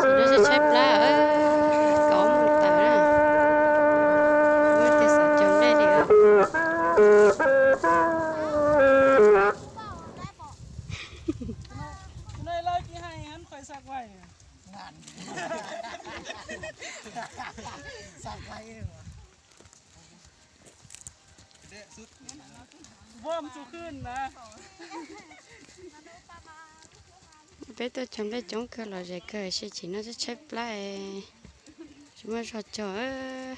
Sinon se chép lá, ơ, có một tờ đó. Mới thì sẽ chấm đây đi, ơ. Cái này là cái hay, hẳn phải sạc vải. Sạc vải. ເວີ້ມສູ່ຄືນນະ. Bé tôi chấm bé chống cờ lò rẻ cờ sẽ chỉ nó sẽ chép lá. ຊິມາຊອດຈໍເອີຍ.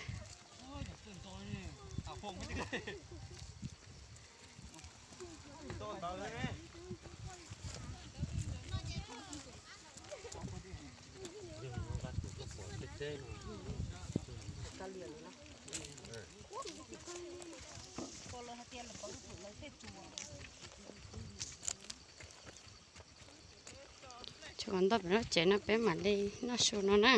ຊວນຕໍ່ໄປເນາະ ເຈນເນາະ ເປັນໝາເລເນາະ ໂຊເນາະນະ.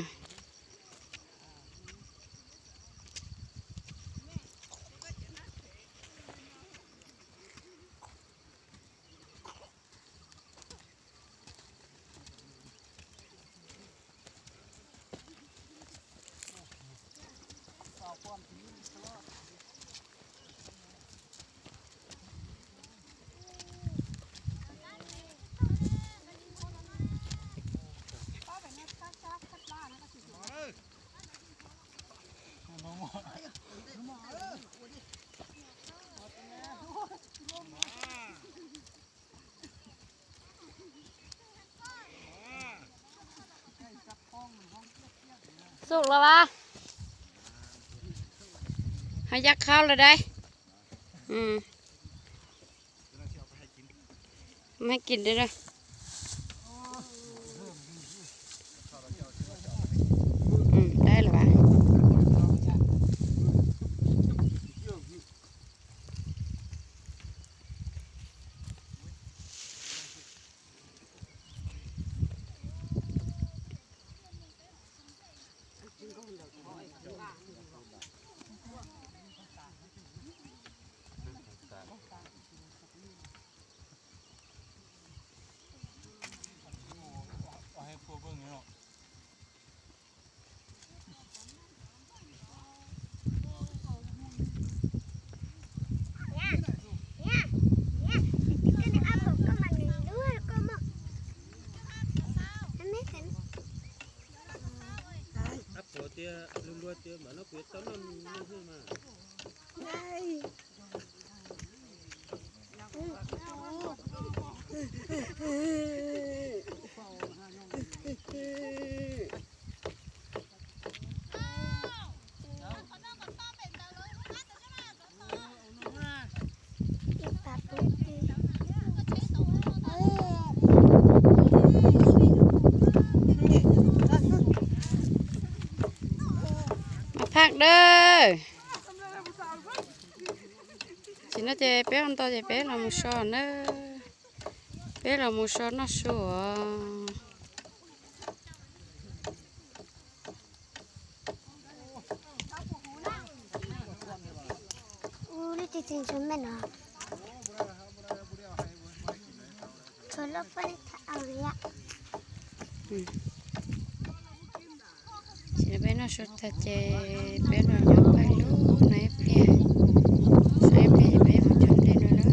ສຸກແລ້ວວະ ເຮົາຢາກເຂົ້າແລ້ວໃດ໋. ອືມ ມາກິນເດີ້ ອືມ ໄດ້ແລ້ວຫວາ. ມາພັກເດີ້. ຊິນະເຈເປອອນໂຕເຈເປລາມູຊອນເດີ ເປລາມູຊອນນະຊວ. ອູ້ ນີ້ຕິດຕິງຊົນແມ່ນເນາະ ຊົນລະໄຟເອົາລະ. ອືມ Siapa nak sudah je, belum nyampe lu, naik pia. Saya pia, pia, macam dia dulu.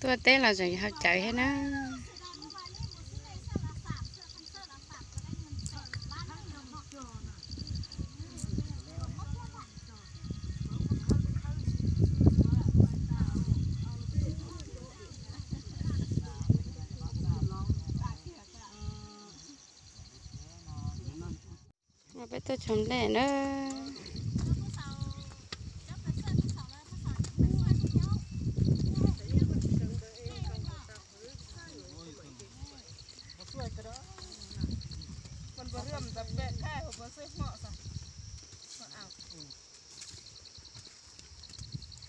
ຕົວເຕະລາວຈັ່ງເຂົ້າໃຈໃຫ້ນະ. ເອົາໄປຕົວະຊົມແດ່ເດີ. ມັນບໍ່ເຫຼື້ອມແຕ່ແປະແທ້ ບໍ່ເສຍເໝາະຊະ ມາເອົາ ອືມ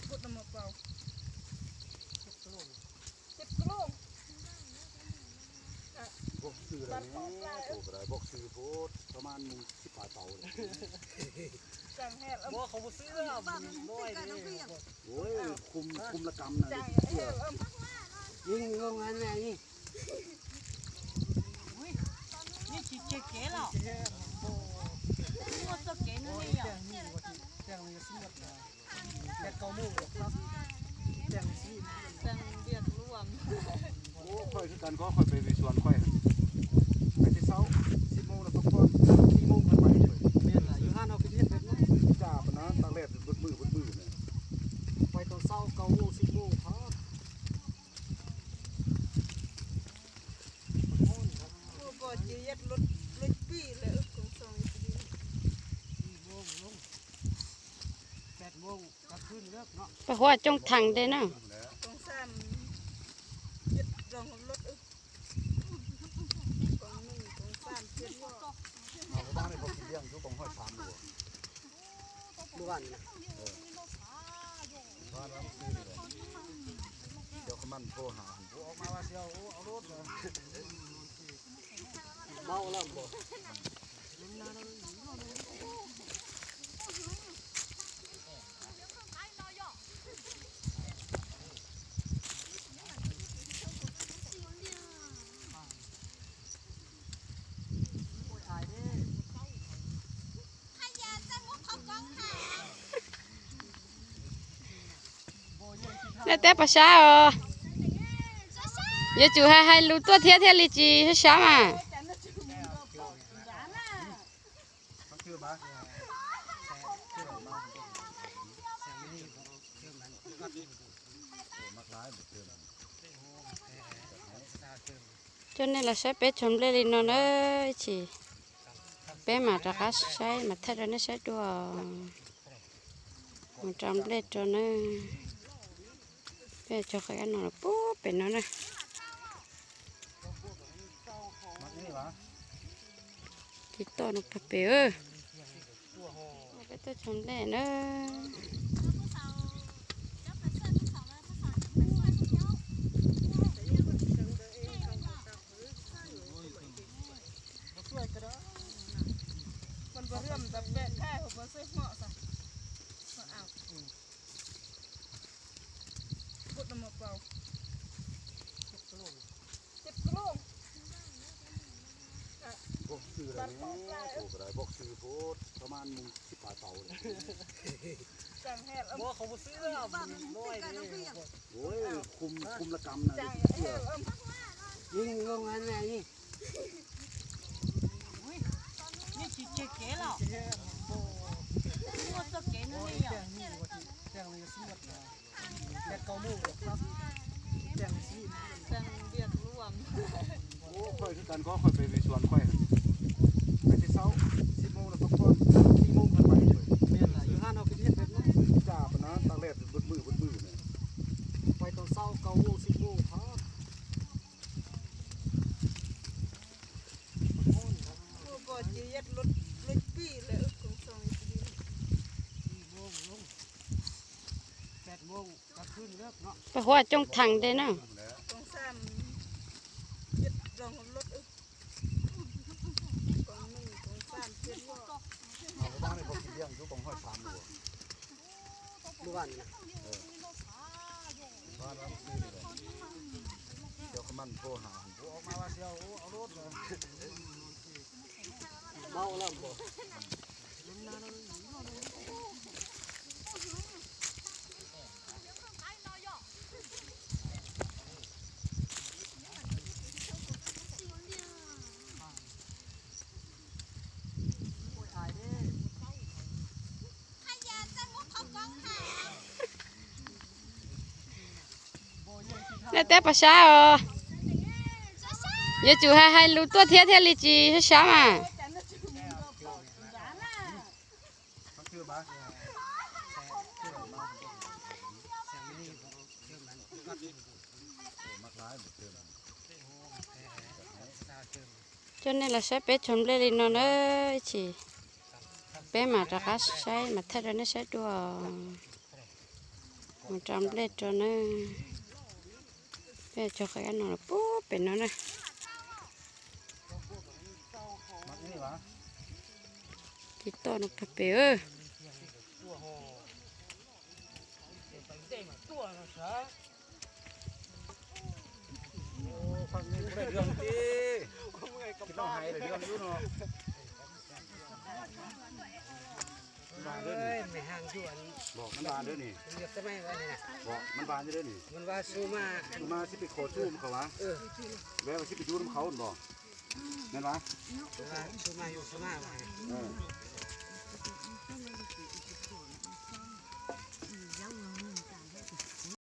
ພຸດນຳມາເປົ່າ ເຈັບກະໂຫຼງ ເຈັບກະໂຫຼງ. ໂຕກະໄດ້ບອກຊື່ໂພດ ປະມານສິບປາຍເຕົາເລີຍ. ບໍ່ ເຂົາບໍ່ເຊື່ອ ບໍ່ໄດ້ເດ້. ໂອ້ຍ ຄຸມ ຄຸມລະກຳນະ ເຊື່ອ. ຍິງລົງອັນນັ້ນຍິງ. ແປດເກົ້າໂມງແລ້ວເນາະ ແຕ່ງຊີ ແຕ່ງວຽກລວມ. ໂອ້ ຂ້ອຍຄືກັນ ກໍຂ້ອຍໄປ ໄປສວນຂ້ອຍຫັ້ນ ໄປແຕ່ເຊົ້າ ສິບໂມງແລ້ວພັກຜ່ອນ ສີ່ໂມງຄ່ອຍໄປ. ແມ່ນລະ ຢູ່ຮ້ານເຮົາກໍເຮັດແບບນັ້ນ ຈ້າປານນັ້ນ ຕາກແດດເບິດມື້ ເບິດມື້ນະ ໄປຕອນເຊົ້າ ເກົ້າໂມງ ສິບໂມງ ພໍ້ນ. ໂອ້ ບໍ່ຈະເຮັດລົດ ລົດປີແລ້ວ ເອີ ຂອງຊ່ອງນີ້. ແປດໂມງ ກາງຄືນເລີກເນາະ ໄປຫົວຈົງຖັງເດ້ເນາະ. ສອງສາມ ເຈັດ ລອງລົດ ເອີ ກອງໜຶ່ງ ກອງສາມ ເຈັດ ເອົາບ້ານໃຫ້ເຂົາກິນລ້ຽງຢູ່ ກອງຮ້ອຍສາມຢູ່. ມື້ວານນີ້ນະ ເອີ ວານ ວານຊື່ນີ້ແຫຼະ ດຽວກຳນັນໂທຫາ ໂອ້ ອອກມາວ່າຊິເອົາ ໂອ້ ເອົາໂລດ ເມົາແລ້ວບໍ່? ແລ້ວແຕ່ປະຊາເອີ ຢ່າຈູໃຫ້ ໃຫ້ຮູ້ຕົວເທຍເທຍລີຈີຊ້ຳອ່ະ. ຈົນນີ້ລະໃຊ້ເປັດຊົມເລລີນອນເອີຍ ຊິເປັດມາຕະກະໃຊ້ມາແທ້ດອນໃຊ້ຕົວ ມາຕຳເລດຕອນເອີຍ ເປັດຈອກໄກອັນນອນປຸບເປັນນອນເອີຍ. ຕິດຕໍ່ນົກກະເປເອີ ໄປເຕີຊົມແດ່ເດີ. ມັນບໍ່ເລື່ອມ ແຕ່ແປະແທ້ ບໍ່ໃສ່ເຫາະຊະ ເອົາ ບົດນຳມາເປົ່າ ເຈັບກະໂຫຼງ ເຈັບກະໂຫຼງ. ບອກຊື່ໄດ້ແນ່ ໂຕກະໄດ້ບອກຊື່ໂພດ ປະມານສິບປາຍເຕົາເລີຍ. ບໍ່ ເຂົາບໍ່ເຊື່ອ ບໍ່ໄດ້ເດ້. ໂອ້ຍ ຄຸມ ຄຸມລະກຳນະ ເຊື່ອ. ຍິງລົງອັນນັ້ນຍິງ. ແປດເກົ້າໂມງແລ້ວເນາະ ແຕ່ງຊີ ແຕ່ງວຽກລວມ. ໂອ້ ຂ້ອຍຄືກັນ ກໍຂ້ອຍໄປ ໄປສວນຂ້ອຍຫັ້ນ ໄປແຕ່ເຊົ້າ ສິບໂມງແລ້ວພັກຜ່ອນ ສີ່ໂມງຄ່ອຍໄປ. ແມ່ນລະ ຢູ່ຮ້ານເຮົາກໍເຮັດແບບນັ້ນ ຈ້າປານນັ້ນ ຕາກແດດເບິດມື້ ເບິດມື້ນະ ໄປຕອນເຊົ້າ ເກົ້າໂມງ ສິບໂມງພໍ້ນ. ໂອ້ ບໍ່ຈະເຮັດລົດ ລົດປີແລ້ວ ຂອງຊ່ອງນີ້ ສີ່ໂມງລົງ ແປດໂມງກາງຄືນເລີກເນາະ ໄປຫົວຈົງຖັງເດ້ເນາະ. ກອງສາມ ເຈັດ ລອງລົດ ກອງໜຶ່ງ ກອງສາມ ເຈັດ ເອົາບ້ານໃຫ້ເຂົາກິນລ້ຽງຢູ່ ກອງຮ້ອຍສາມຢູ່. ມື້ວານນີ້ນະ ເອີ ວານ ວານຊື່ນີ້ແຫຼະ ດຽວກຳນັນໂທຫາ ໂອ້ ອອກມາວ່າຊິເອົາ ໂອ້ ເອົາໂລດ ເມົາແລ້ວບໍ່? ແລ້ວແຕ່ປະຊາເອີ ຢ່າຈູໃຫ້ ໃຫ້ຮູ້ຕົວເທຍເທຍລີຈີຊ້ຳອ່ະ. ຈົນນີ້ລະໃຊ້ເປັດຊົມເລລີນອນເອີຍ ຊິເປັດມາຕະກະໃຊ້ມາແທ້ດອນໃຊ້ຕົວ ມັນຈຳເລັດຕົວໜຶ່ງ ເປັດຈອກໄກອັນນອນປຸບເປັນນອນເອີຍ. ຕິດຕໍ່ນົກພະເປເອີຍ. ເລື່ອງຕິ ຄິດນ້ອງໄຫ້ເລື່ອງຢູ່ເນາະ. ເອີຍ ແມ່ຫ້າງຢູ່ອັນ ບອກມັນວ່າເດີນີ້ ເລືອກສະໄໝວ່ານີ້ນະ ບອກມັນວ່າຢູ່ເດີນີ້ ມັນວ່າຊູມາ ຊູມາຊິໄປຂໍຊູມເຂົາຫວາ ເອີ ແລ້ວຊິໄປຢູ່ນຳເຂົາຫັ້ນບໍ່ ແມ່ນຫວາ ວ່າຊູມາຢູ່ຊູມາວ່າ ເອີ.